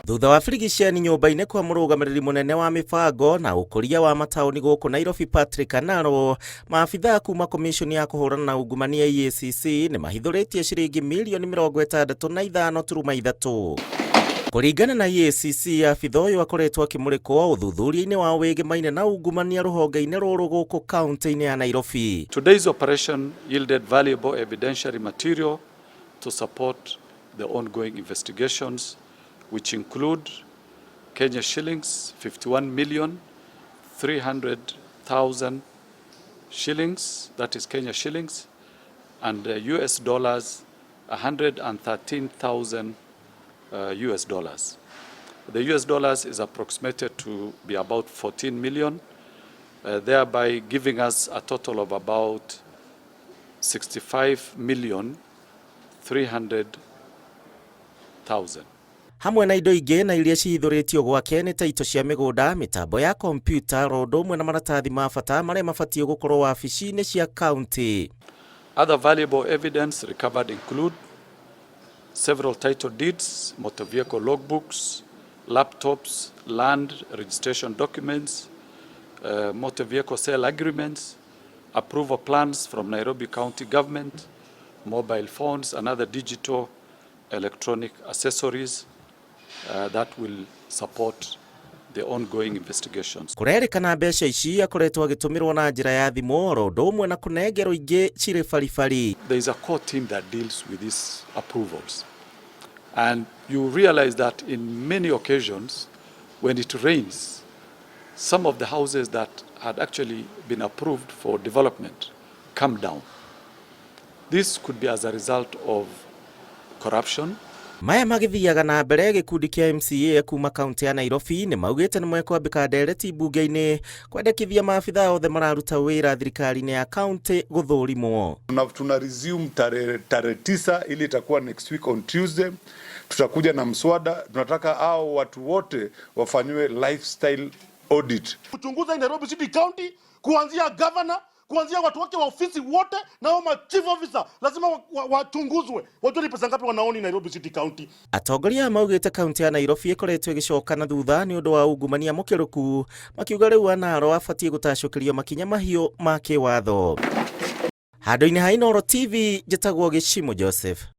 Thutha wa birigiceni nyũmba-inĩ kwa mũrũgamĩrĩri mũnene wa mĩbango na ũkũria wa mataũni gũkũ Nairobi Patrick Anaro, maabithaa kuma komishoni ya kũhũrana na ungumania EACC nĩ mahithũrĩtie ciringi mirioni 65.3. Kũringana na EACC, abitha ũyũ akoretwo akĩmũrĩkwo ũthuthuria-inĩ wa wĩgĩmaine na ungumania rũhonge-inĩ rũrũ gũkũ kaunti-inĩ ya Nairobi. Today's operation yielded valuable evidentiary material to support the ongoing investigations, which include Kenya shillings 51 million 300,000 shillings, that is Kenya shillings, and US dollars 113,000 US dollars. The US dollars is approximated to be about 14 million, thereby giving us a total of about 65 million 300,000. Hamwe na indo ingĩ na iria cihithũrĩtio gwake nĩ ta ito cia mĩgũnda, mĩtambo ya kompiuta, ro ũndũ ũmwe na maratathi ma bata marĩa mabatiĩ gũkorwo wabici-inĩ cia kaunti. Other valuable evidence recovered include several title deeds, motor vehicle logbooks, laptops, land registration documents, motor vehicle sale agreements, approval plans from Nairobi County Government, mobile phones, and other digital electronic accessories that will support the ongoing investigations. Kũrerĩkana mbeca ici akoretwo agĩtũmĩrwo na njĩra ya thimũ oro ũndũ ũmwe na kũnengerwo ingĩ cirĩ baribari. There is a core team that deals with these approvals. And you realize that in many occasions, when it rains, some of the houses that had actually been approved for development come down. This could be as a result of corruption. Maya magĩthiaga na mbere, gĩkundi kĩa MCA kuma kaunti ya Nairobi nĩ maugĩte nĩ mekwambĩka ndereti mbunge-inĩ kwendekithia maabitha othe mararuta wĩra thirikari-inĩ ya kaunti gũthũrimwo. Tuna resume tarehe 9, ili itakuwa next week on Tuesday. Tutakuja na mswada, tunataka hao watu wote wafanyiwe lifestyle audit. Kuchunguza Nairobi City County, kuanzia governor, kuanzia watu wake wa ofisi wote na hao ma chief officer lazima wachunguzwe, wajue ni pesa ngapi wanaown Nairobi City County. Atongoria maugĩte kaunti ya Nairobi ĩkoretwo ĩgĩcoka na thutha nĩ ũndũ wa ungumania mũkĩrũku, makiuga rĩu Anaro abatiĩ gũtacũkĩrio makinya mahiũ ma kĩwatho. Handũ-inĩ ha Inooro TV, njĩtagwo Gĩcimo Joseph.